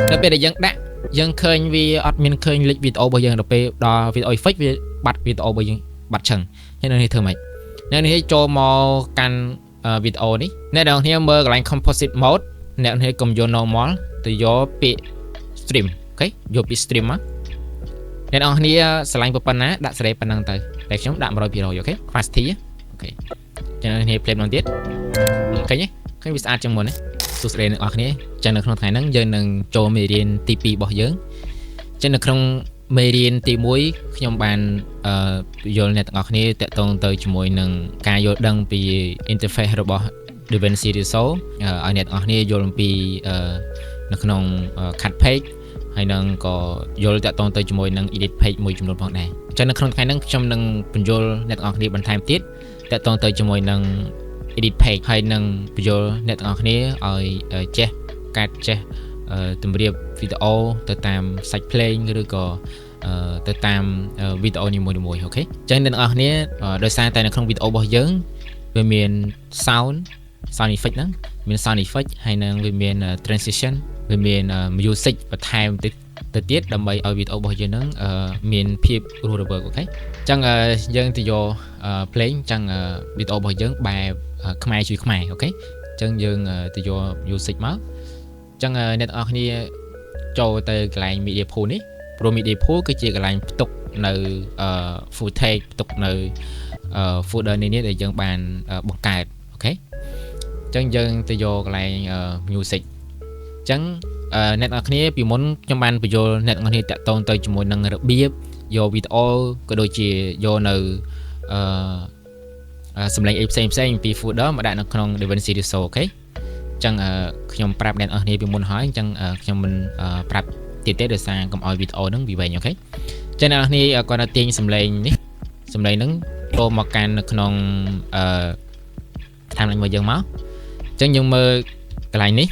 នៅពេលដែលយើងដាក់យើងឃើញវាអត់មានឃើញលេខវីដេអូរបស់យើងដល់ពេលដល់ video effect វាបាត់វីដេអូរបស់យើងបាត់ឆឹងហើយនៅនេះធ្វើម៉េចអ្នកនេះចូលមកកាន់វីដេអូនេះអ្នកនរគ្នាមើលកន្លែង composite mode អ្នកនេះកុំយក normal ទៅយកពាក្យ stream OK យកពាក្យ stream មកអ្នកនរគ្នាស្រឡាញ់ប៉ុណ្ណាដាក់សេរីប៉ុណ្ណឹងទៅតែខ្ញុំដាក់100% OK quality OK ចឹងអ្នកគ្នា play ម្ដងទៀតឃើញទេឃើញវាស្អាតជាងមុនណាសួស្តីអ្នកនរគ្នាចឹងនៅក្នុងថ្ងៃហ្នឹងយើងនឹងចូលមេរៀនទី2របស់យើងចឹងនៅក្នុងមេរៀនទី1ខ្ញុំបានអឺយល់អ្នកទាំងអស់គ្នាតាក់ទងទៅជាមួយនឹងការយល់ដឹងពី interface របស់ DaVinci Resolve ឲ្យអ្នកទាំងអស់គ្នាយល់អំពីនៅក្នុង cut page ហើយនឹងក៏យល់តាក់ទងទៅជាមួយនឹង edit page មួយចំនួនផងដែរអញ្ចឹងនៅក្នុងថ្ងៃហ្នឹងខ្ញុំនឹងពន្យល់អ្នកទាំងអស់គ្នាបន្ថែមទៀតតាក់ទងទៅជាមួយនឹង edit page ហើយនឹងពន្យល់អ្នកទាំងអស់គ្នាឲ្យចេះកាត់ចេះតម្រៀបវីដេអូទៅតាមសាច់ភ្លេងឬក៏ទៅតាមវីដេអូនីមួយៗ OK អញ្ចឹងអ្នកទាំងអស់គ្នាដោយសារតែនៅក្នុងវីដេអូរបស់យើងវាមាន sound effect ហ្នឹងមាន sound effect ហើយនឹងវាមាន transition វាមាន music បន្ថែមទៅទៅទៀតដើម្បីឲ្យវីដេអូរបស់យើងហ្នឹងមានភាពរស់រវើក OK អញ្ចឹងយើងទៅយកភ្លេងអញ្ចឹងវីដេអូរបស់យើងបែបខ្មែរជួយខ្មែរ OK អញ្ចឹងយើងទៅយក music មកអញ្ចឹងអ្នកទាំងអស់គ្នាចូលទៅកន្លែង media pool នេះព្រោះ media pool គឺជាកន្លែងផ្ទុកនៅ footage ផ្ទុកនៅ folder នេះដែលយើងបានបង្កើត OK អញ្ចឹងយើងទៅយកកន្លែង music អញ្ចឹងអ្នកនរគ្នាពីមុនខ្ញុំបានពន្យល់អ្នកនរគ្នាតាក់ទងទៅជាមួយនឹងរបៀបយកវីដេអូក៏ដូចជាយកនៅអឺសំឡេងអីផ្សេងផ្សេងពី folder មកដាក់នៅក្នុង DaVinci Resolve OK អញ្ចឹងខ្ញុំប្រាប់អ្នកនរគ្នាពីមុនហើយអញ្ចឹងខ្ញុំមិនប្រាប់ទៀតទេដោយសារកុំឲ្យវីដេអូហ្នឹងវាវែង OK អញ្ចឹងអ្នកនរគ្នាគាត់ទៅទាញសំឡេងនេះសំឡេងហ្នឹងចូលមកកាន់នៅក្នុងអឺ timeline របស់យើងមកអញ្ចឹងយើងមើលកន្លែងនេះ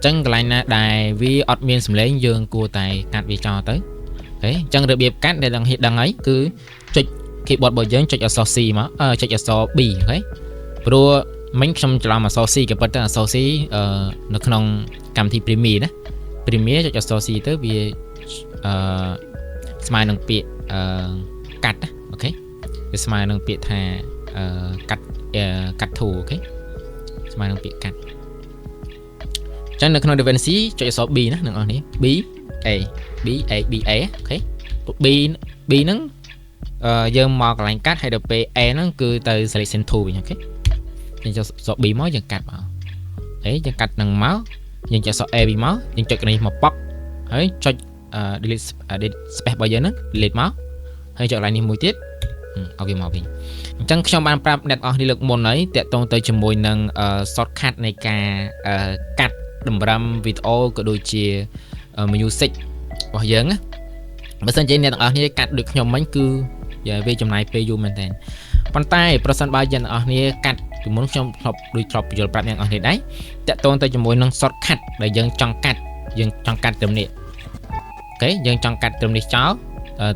ចឹងកន្លែងណាដែលវាអត់មានសំឡេងយើងគួរតែកាត់វាចោលទៅ OK អញ្ចឹងរបៀបកាត់ដែលដឹងដឹងហើយគឺចុច keyboard របស់យើងចុចអក្សរ C មកអឺចុចអក្សរ B OK ព្រោះមិញខ្ញុំច្រឡំអក្សរ C ក៏ប៉ុន្តែអក្សរ C អឺនៅក្នុងកម្មវិធី Premiere ណា Premiere ចុចអក្សរ C ទៅវាអឺស្មើនឹងពាក្យអឺកាត់ណា OK វាស្មើនឹងពាក្យថាអឺកាត់កាត់ tool OK ស្មើនឹងពាក្យកាត់ចឹងនៅក្នុង DaVinci ចុចអក្សរ B ណាអ្នកនរនេះ B A B A B A OK B B ហ្នឹងអឺយើងមកកន្លែងកាត់ហើយដល់ពេល A ហ្នឹងគឺទៅ selection tool វិញ OK យើងចុចអក្សរ B មកយើងកាត់មកហេយើងកាត់នឹងមកយើងចុចអក្សរ A វិញមកយើងចុចនេះមកប៉ុកហើយចុច delete delete space របស់យើងហ្នឹង delete មកហើយចុចកន្លែងនេះមួយទៀតឲ្យវាមកវិញអញ្ចឹងខ្ញុំបានប្រាប់អ្នកនរនេះលើកមុនហើយតាក់ទងទៅជាមួយនឹង shortcut នៃការកាត់តម្រឹមវីដេអូក៏ដូចជា music របស់យើងណាបើសិនជាអ្នកទាំងអស់គ្នាកាត់ដូចខ្ញុំមិញគឺវាចំណាយពេលយូរមែនតើប៉ុន្តែប្រសិនបើយើងទាំងអស់គ្នាកាត់ពីមុនខ្ញុំធ្លាប់ដូចធ្លាប់ពន្យល់ប្រាប់អ្នកទាំងអស់គ្នាដែរតាក់ទងទៅជាមួយនឹង shortcut ដែលយើងចង់កាត់យើងចង់កាត់ត្រឹមនេះ OK យើងចង់កាត់ត្រឹមនេះចោល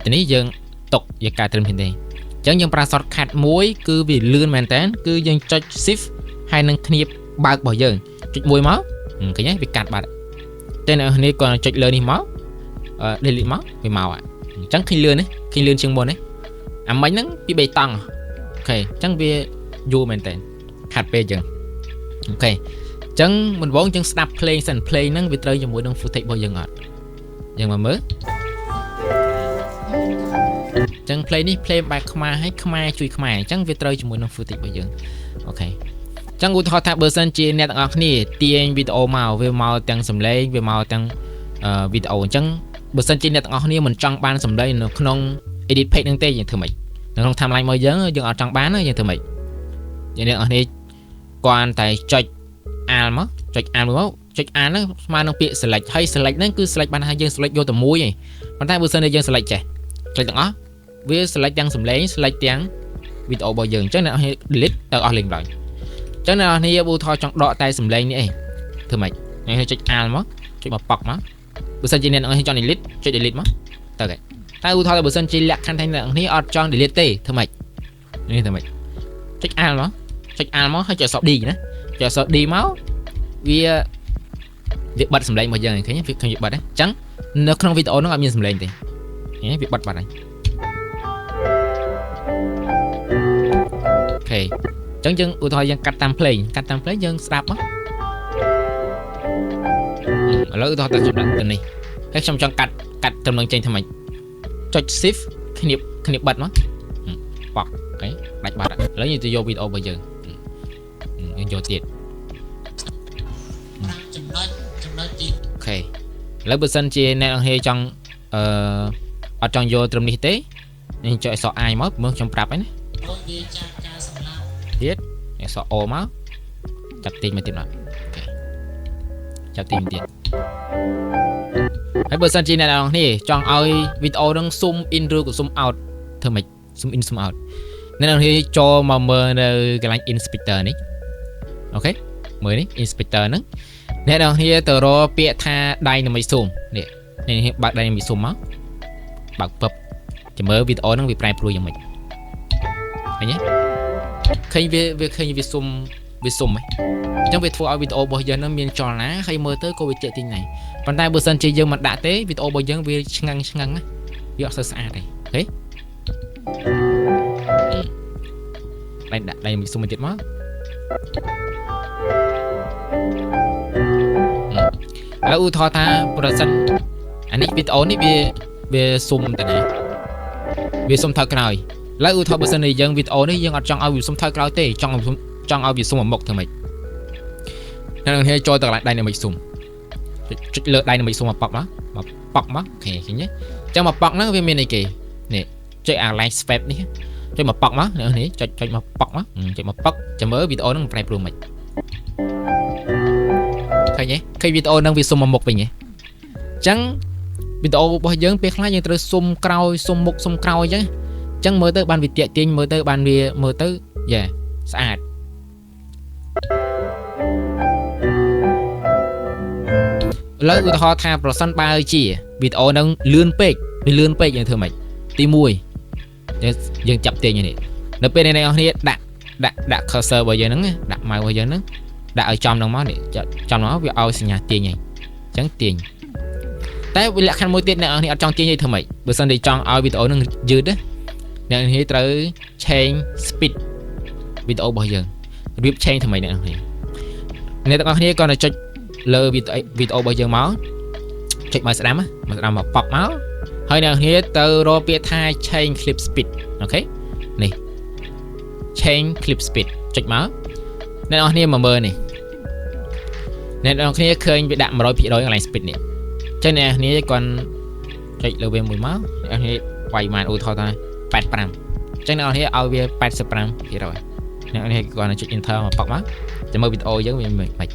ទីនេះយើងຕົកយើងកាត់ត្រឹមនេះទេអញ្ចឹងយើងប្រើ shortcut មួយគឺវាលឿនមែនតើគឺយើងចុច shift ហើយនឹងគ្នាបបើករបស់យើងចុចមួយមកឃើញទេវាកាត់បាត់តែអ្នកនេះគាត់ចុចលើនេះមក delete មកវាមកអញ្ចឹងឃើញលឿនទេឃើញលឿនជាងមុនទេអាមិញហ្នឹងពី3តង់ OK អញ្ចឹងវាយូរមែនតើខាត់ពេកអញ្ចឹង OK អញ្ចឹងមិនវងយើងស្ដាប់ភ្លេងសិនភ្លេងហ្នឹងវាត្រូវជាមួយនឹង footage របស់យើងអត់យើងមកមើលអញ្ចឹង play នេះ play បែបខ្មែរឲ្យខ្មែរជួយខ្មែរអញ្ចឹងវាត្រូវជាមួយនឹង footage របស់យើង OK ចឹងឧទាហរណ៍ថាបើសិនជាអ្នកទាំងអស់គ្នាទាញវីដេអូមកវាមកទាំងសំឡេងវាមកទាំងវីដេអូអញ្ចឹងបើសិនជាអ្នកទាំងអស់គ្នាមិនចង់បានសំឡេងនៅក្នុង edit page ហ្នឹងទេយើងធ្វើម៉េចនៅក្នុង timeline របស់យើងយើងអត់ចង់បានយើងធ្វើម៉េចយើងអ្នកទាំងអស់គ្នាគ្រាន់តែចុច Alt មកចុច Alt មកចុច Alt ហ្នឹងស្មើនឹងពាក្យ select ហើយ select ហ្នឹងគឺ select បានថាយើង select យកតែមួយឯងប៉ុន្តែបើសិនជាយើង select ចេះ select ទាំងអស់វា select ទាំងសំឡេង select ទាំងវីដេអូរបស់យើងអញ្ចឹងអ្នកនរ delete ទៅអស់លេងឡើយអញ្ចឹងអ្នកនរឧទាហរណ៍ចង់ដកតែសំឡេងនេះឯងធ្វើម៉េចអ្នកចុច Alt មកចុចមកប៉ុកមកបើសិនជាអ្នកនរចង់ delete ចុច delete មកទៅគេតែឧទាហរណ៍បើសិនជាលក្ខខណ្ឌថាអ្នកនរអត់ចង់ delete ទេធ្វើម៉េចនេះធ្វើម៉េចចុច Alt មកចុច Alt មកហើយចុចអក្សរ D ណាចុចអក្សរ D មកវា វាបិទសំឡេងរបស់យើងឃើញវាឃើញវាបិទហ្នឹងអញ្ចឹងនៅក្នុងវីដេអូហ្នឹងអត់មានសំឡេងទេឃើញវាបិទបាត់ហើយ OK អញ្ចឹងយើងឧទាហរណ៍យើងកាត់តាមភ្លេងកាត់តាមភ្លេងយើងស្ដាប់មកឥឡូវឧទាហរណ៍តែខ្ញុំដាក់ទៅនេះហើយខ្ញុំចង់កាត់កាត់ត្រឹមនឹងចេញធ្វើម៉េចចុច shift គ្នាគ្នាបិទមកបក OK ដាច់បាត់ឥឡូវយើងទៅយកវីដេអូរបស់យើងយើងយកទៀត ចំណុចចំណុចទី OK ឥឡូវបើសិនជាអ្នកអង្គចង់អឺអត់ចង់យកត្រឹមនេះទេនេះចុចអក្សរ I មកមើលខ្ញុំប្រាប់ហើយណា វាចាការសម្លាប់ ទៀតអក្សរ O មកចាប់ទាញមកទៀតមក OK ចាប់ទាញទៀតហើយបើសិនជាអ្នកនរគ្នាចង់ឲ្យវីដេអូនឹង zoom in ឬក៏ zoom out ធ្វើម៉េច zoom in zoom out អ្នកនរគ្នាចូលមកមើលនៅកន្លែង inspector នេះ OK មើលនេះ inspector ហ្នឹងអ្នកនរគ្នាទៅរកពាក្យថា dynamic zoom នេះនេះបើក dynamic zoom មកបើកពឹបចាំមើលវីដេអូហ្នឹងវាប្រែប្រួលយ៉ាងម៉េចឃើញទេឃើញវាវាឃើញវា zoom វា zoom ហ៎អញ្ចឹងវាធ្វើឲ្យវីដេអូរបស់យើងហ្នឹងមានចលនាហើយមើលទៅក៏វាទាក់ទាញដែរប៉ុន្តែបើសិនជាយើងមិនដាក់ទេវីដេអូរបស់យើងវាឆ្ងាំងឆ្ងាំងណាវាអត់សូវស្អាតទេ OK ដៃដាក់ដៃមួយ zoom មួយទៀតមកឥឡូវឧទាហរណ៍ថាប្រសិនអានេះវីដេអូនេះវាវា zoom តាណាវា zoom ថយក្រោយឥឡូវឧទាហរណ៍បើសិនជាយើងវីដេអូនេះយើងអត់ចង់ឲ្យវា zoom ថយក្រោយទេចង់ចង់ឲ្យវា zoom មកមុខធ្វើម៉េចអ្នកនឹងចូលទៅកន្លែង dynamic zoom ចុចលើ dynamic zoom មកប៉ុកមកមកប៉ុកមក OK ឃើញទេអញ្ចឹងមកប៉ុកហ្នឹងវាមានអីគេនេះចុចអា line swipe នេះចុចមកប៉ុកមកអ្នកនេះចុចចុចមកប៉ុកមកចុចមកប៉ុកចាំមើលវីដេអូហ្នឹងប្រែប្រួលមិនឃើញទេឃើញវីដេអូហ្នឹងវា zoom មកមុខវិញទេអញ្ចឹងវីដេអូរបស់យើងពេលខ្លះយើងត្រូវ zoom ក្រោយ zoom មុខ zoom ក្រោយអញ្ចឹងអញ្ចឹងមើលទៅបានវាទាក់ទាញមើលទៅបានវាមើលទៅយ៉ាស្អាតឥឡូវឧទាហរណ៍ថាប្រសិនបើជាវីដេអូហ្នឹងលឿនពេកវាលឿនពេកយើងធ្វើម៉េចទី1យើងយើងចាប់ទាញនេះនៅពេលអ្នកនរគ្នាដាក់ដាក់ដាក់ cursor របស់យើងហ្នឹងដាក់ mouse របស់យើងហ្នឹងដាក់ឲ្យចំហ្នឹងមកនេះចំហ្នឹងមកវាឲ្យសញ្ញាទាញហើយអញ្ចឹងទាញតែវាលក្ខខណ្ឌមួយទៀតអ្នកនរគ្នាអត់ចង់ទាញទេធ្វើម៉េចបើសិនជាចង់ឲ្យវីដេអូហ្នឹងយឺតណាអ្នកនរគ្នាត្រូវ change speed វីដេអូរបស់យើងរបៀប change ធ្វើម៉េចអ្នកនរគ្នាអ្នកទាំងអស់គ្នាគ្រាន់តែចុចលើវីដេអូវីដេអូរបស់យើងមកចុចមកស្ដាំមកស្ដាំមកប៉ុកមកហើយអ្នកគ្នាទៅរកពាក្យថា change clip speed OK នេះ change clip speed ចុចមកអ្នកនរគ្នាមកមើលនេះអ្នកនរគ្នាឃើញវាដាក់100%កន្លែង speed នេះអញ្ចឹងអ្នកនរគ្នាគាត់ចុចលើវាមួយមកអ្នកនរគ្នាវាយបានឧទាហរណ៍ថា85អញ្ចឹងអ្នកនរគ្នាឲ្យវា85%អ្នកនរគ្នាគាត់ចុច enter មកប៉ុកមកចាំមើលវីដេអូយើងវាមិនខ្មិច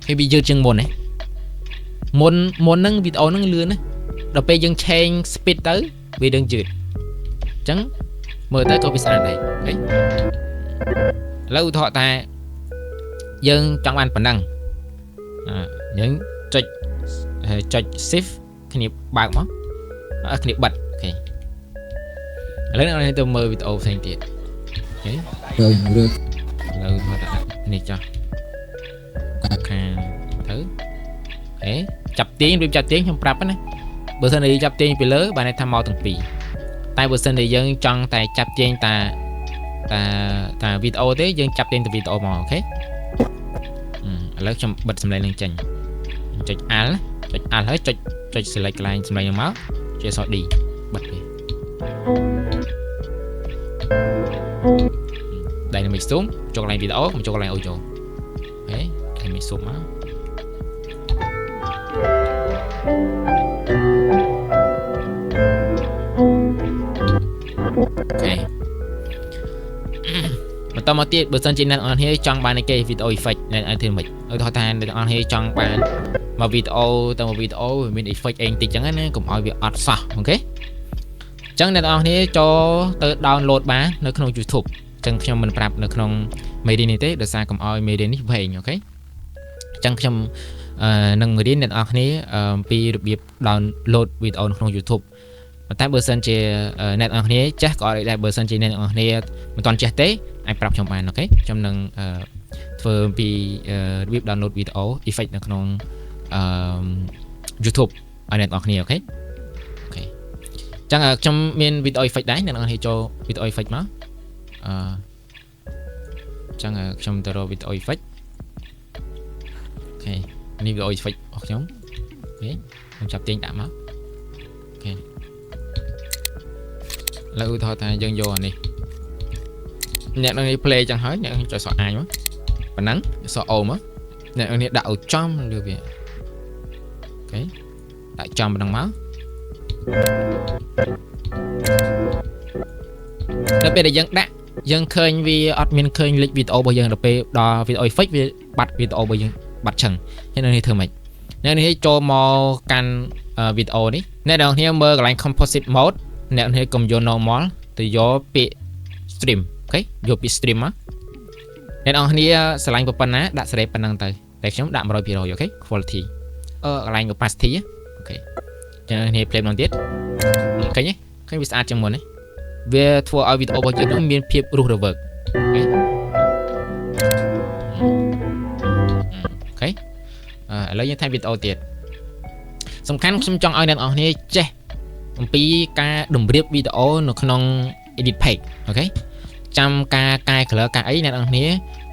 គេវាយឺតជាងមុនណាមុនមុនហ្នឹងវីដេអូហ្នឹងលឿនណាដល់ពេលយើង change speed ទៅវានឹងយឺតអញ្ចឹងមើលទៅក៏វាស្អាតដែរ OK ឥឡូវឧទាហរណ៍ថាយើងចង់បានប៉ុណ្ណឹងយើងចុចចុច shift គ្នាបើកមកគ្នាបិទ OK ឥឡូវអ្នកទៅមើលវីដេអូផ្សេងទៀត OK ទៅរើ ឥឡូវមកដាក់នេះចុះខាទៅ OK ចាប់ទាញរៀបចាប់ទាញខ្ញុំប្រាប់ណាបើសិនជាចាប់ទាញពីលើបានន័យថាមកទាំងពីរតែបើសិនជាយើងចង់តែចាប់ទាញតាតាតាវីដេអូទេយើងចាប់ទាញតែវីដេអូមក OK ឥឡូវខ្ញុំបិទសំឡេងនឹងចេញចុច Alt ចុច Alt ហើយចុចចុច select កន្លែងសំឡេងនឹងមកចុចអក្សរ D បិទវា Dynamic zoom ចូលកន្លែងវីដេអូកុំចូលកន្លែង audio OK Dynamic zoom មក OK បន្តមកទៀតបើសិនជាអ្នកនរគ្នាចង់បានគេវីដេអូ effect អ្នកអាចធ្វើម៉េចឧទាហរណ៍ថាអ្នកនរគ្នាចង់បានមកវីដេអូទៅមកវីដេអូវាមាន effect អីបន្តិចចឹងណាកុំឲ្យវាអត់សោះ OK អញ្ចឹងអ្នកនរគ្នាចូលទៅ download បាននៅក្នុង YouTube អញ្ចឹងខ្ញុំមិនប្រាប់នៅក្នុងមេរៀននេះទេដោយសារកុំឲ្យមេរៀននេះវែង OK អញ្ចឹងខ្ញុំនឹងរៀនអ្នកនរគ្នាអំពីរបៀប download វីដេអូនៅក្នុង YouTube ប៉ុន្តែបើសិនជាអ្នកនរគ្នាចេះក៏អត់ដែរបើសិនជាអ្នកនរគ្នាមិនទាន់ចេះទេអាចប្រាប់ខ្ញុំបាន OK ខ្ញុំនឹង ធ្វើពីរបៀប download video effect នៅក្នុងអឺ YouTube ឲ្យអ្នកទាំងអស់គ្នា OK OK អញ្ចឹងខ្ញុំមាន video effect ដែរអ្នកទាំងអស់គ្នាចូល video effect មកអញ្ចឹងខ្ញុំទៅរក video effect OK នេះ video effect របស់ខ្ញុំ OK ខ្ញុំចាប់ទាញដាក់មក OK ឥឡូវឧទាហរណ៍ថាយើងយកអានេះអ្នកនឹងនេះ play ចឹងហើយអ្នកចុចសក់អាញមកប៉ុណ្ណឹងសក់អូមកអ្នកនេះដាក់ឲ្យចំលើវា OK ដាក់ចំប៉ុណ្ណឹងមកដល់ពេលដែលយើងដាក់យើងឃើញវាអត់មានឃើញលេខវីដេអូរបស់យើងដល់ពេលដល់វីដេអូ effect វាបាត់វីដេអូរបស់យើងបាត់ឆឹងហើយនៅនេះធ្វើម៉េចអ្នកនេះចូលមកកាន់វីដេអូនេះអ្នកនរគ្នាមើលកន្លែង composite mode អ្នកនេះកុំយក normal ទៅយកពាក្យ stream OK យកពាក្យ stream មកអ្នកនរគ្នាស្រឡាញ់ប៉ុណ្ណាដាក់សេរីប៉ុណ្ណឹងទៅតែខ្ញុំដាក់100% OK quality កន្លែង opacity OK ចឹងអ្នកគ្នា play ម្ដងទៀតឃើញទេឃើញវាស្អាតជាងមុនទេវាធ្វើឲ្យវីដេអូរបស់យើងនឹងមានភាពរស់រវើក OK OK ឥឡូវយើងថែមវីដេអូទៀតសំខាន់ខ្ញុំចង់ឲ្យអ្នកនរគ្នាចេះអំពីការតម្រៀបវីដេអូនៅក្នុង edit page OK ចាំការកែ color កែអីអ្នកនរគ្នា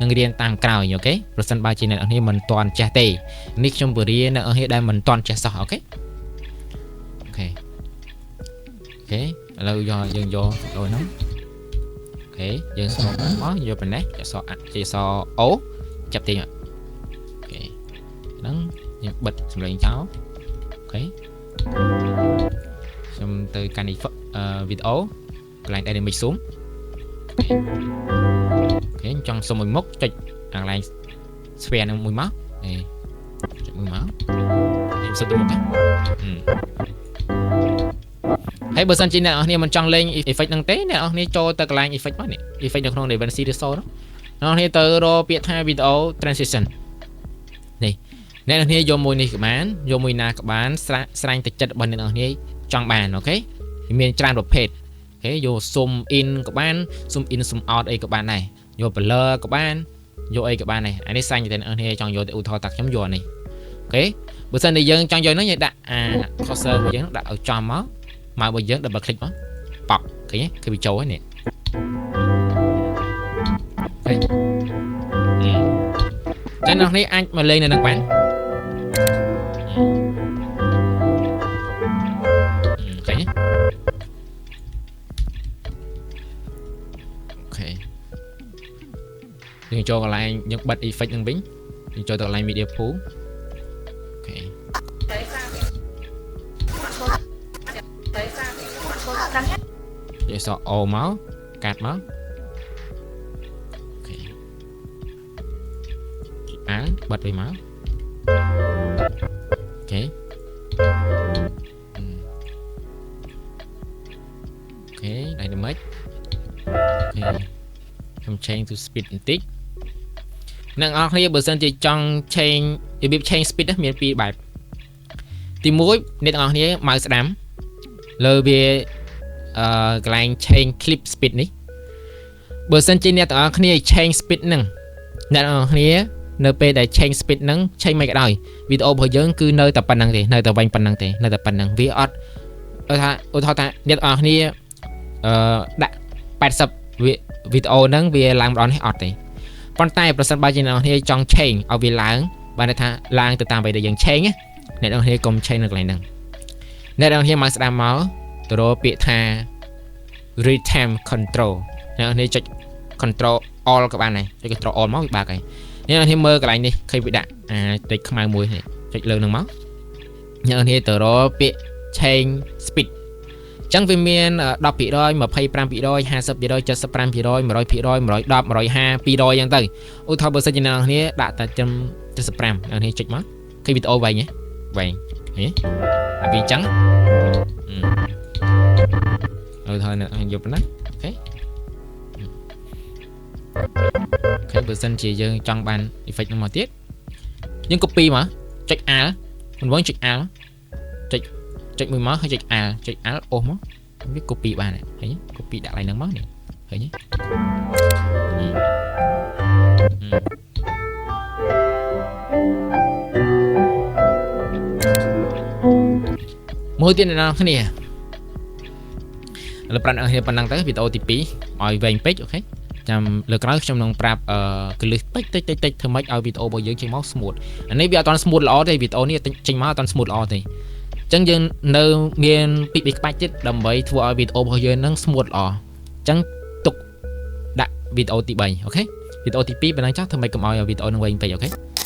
នឹងរៀនតាមក្រោយ OK ប្រសិនបើជាអ្នកនរគ្នាមិនទាន់ចេះទេនេះខ្ញុំបរៀនអ្នកនរគ្នាដែលមិនទាន់ចេះសោះ OK OK OK ឥឡូវយកយើងយកវីដេអូហ្នឹង OK យើងស្មមកយកប៉ុណ្ណេះអក្សរជាអក្សរ O ចាប់ទាញ OK ហ្នឹងយើងបិទសំឡេងចោល OK ខ្ញុំទៅកាន់នេះវីដេអូកន្លែង dynamic zoom OK ចង់សុំមួយមុខចុចកន្លែង sphere នឹងមួយមកអេចុចមួយមកខ្ញុំសុំទៅមុខហ្នឹងហើយបើសិនជាអ្នកនរគ្នាមិនចង់លេង effect ហ្នឹងទេអ្នកនរគ្នាចូលទៅកន្លែង effect មកនេះ effect នៅក្នុង DaVinci Resolve អ្នកនរគ្នាទៅរកពាក្យថា video transition នេះអ្នកនរគ្នាយកមួយនេះក៏បានយកមួយណាក៏បានស្រាញ់ទៅចិត្តរបស់អ្នកនរគ្នាចង់បាន OK មានច្រើនប្រភេទ OK យក zoom in ក៏បាន zoom in zoom out អីក៏បានដែរយក blur ក៏បានយកអីក៏បានដែរអានេះសាញ់តែអ្នកនរគ្នាចង់យកទៅឧទាហរណ៍តាខ្ញុំយកអានេះ OK បើសិនជាយើងចង់យកហ្នឹងយើងដាក់អា cursor របស់យើងដាក់ឲ្យចំមកមករបស់យើង double click មកប៉ក់ឃើញទេគឺវាចូលហើយនេះឃើញចឹងអ្នកនេះអាចមកលេងនៅនឹងបានឃើញទេ OK យើងចូលកន្លែងយើងបិទ effect នឹងវិញយើងចូលទៅកន្លែង media pool OK យកសក់ O មកកាត់មក OK អានបិទវាមក OK OK dynamic OK ខ្ញុំ change to speed បន្តិចអ្នកនរគ្នាបើសិនជាចង់ change របៀប change speed មានពីរបែបទី1អ្នកទាំងអស់គ្នាmouse ស្ដាំលើវាអឺកន្លែង change clip speed នេះបើសិនជាអ្នកទាំងអស់គ្នា change speed ហ្នឹងអ្នកទាំងអស់គ្នានៅពេលដែល change speed ហ្នឹង change មិនក៏ដោយវីដេអូរបស់យើងគឺនៅតែប៉ុណ្្នឹងទេនៅតែវែងប៉ុណ្្នឹងទេនៅតែប៉ុណ្្នឹងវាអត់ឧទាហរណ៍ឧទាហរណ៍ថាអ្នកទាំងអស់គ្នាដាក់80វីដេអូហ្នឹងវាឡើងម្ដងនេះអត់ទេប៉ុន្តែប្រសិនបើជាអ្នកនរគ្នាចង់ change ឲ្យវាឡើងបានន័យថាឡើងទៅតាមអ្វីដែលយើង change អ្នកនរគ្នាកុំ change នៅកន្លែងហ្នឹងអ្នកនរគ្នាមកស្ដាំមកទៅរកពាក្យថា retime control អ្នកនរគ្នាចុច control all ក៏បានដែរចុច control all មកវាបើកហើយអ្នកនរគ្នាមើលកន្លែងនេះឃើញវាដាក់អាចុចខ្មៅមួយនេះចុចលើនឹងមកអ្នកនរគ្នាទៅរកពាក្យ change speed ចឹងវាមាន10% 25% 50% 75% 100% 110 150 200ចឹងទៅឧទាហរណ៍បើសិនជាអ្នកនរគ្នាដាក់តែចំ75អ្នកនរគ្នាចុចមកឃើញវីដេអូវែងហ៎វែងឃើញទេអាវាអញ្ចឹងឧទាហរណ៍អ្នកយកប៉ុណ្ណា OK OK បើសិនជាយើងចង់បាន effect ហ្នឹងមកទៀតយើង copy មកចុច Alt មិនវងចុច Alt ចុចចុចមួយមកហើយចុច Alt ចុច Alt អូសមកវា copy បានឃើញ copy ដាក់ឡើងហ្នឹងមកនេះឃើញទេ មួយទៀតអ្នកនរគ្នាឥឡូវប្រាប់អ្នកនរគ្នាប៉ុណ្ណឹងទៅវីដេអូទី2ឲ្យវែងពេក OK ចាំលើក្រោយខ្ញុំនឹងប្រាប់អឺកលឹះតិចតិចតិចតិចធ្វើម៉េចឲ្យវីដេអូរបស់យើងចេញមក smooth អានេះវាអត់ទាន់ smooth ល្អទេវីដេអូនេះចេញមកអត់ទាន់ smooth ល្អទេអញ្ចឹងយើងនៅមានពីរបីក្បាច់ទៀតដើម្បីធ្វើឲ្យវីដេអូរបស់យើងនឹង smooth ល្អអញ្ចឹងទុកដាក់វីដេអូទី3 OK វីដេអូទី2ប៉ុណ្ណឹងចុះធ្វើម៉េចកុំឲ្យវីដេអូនឹងវែងពេក OK។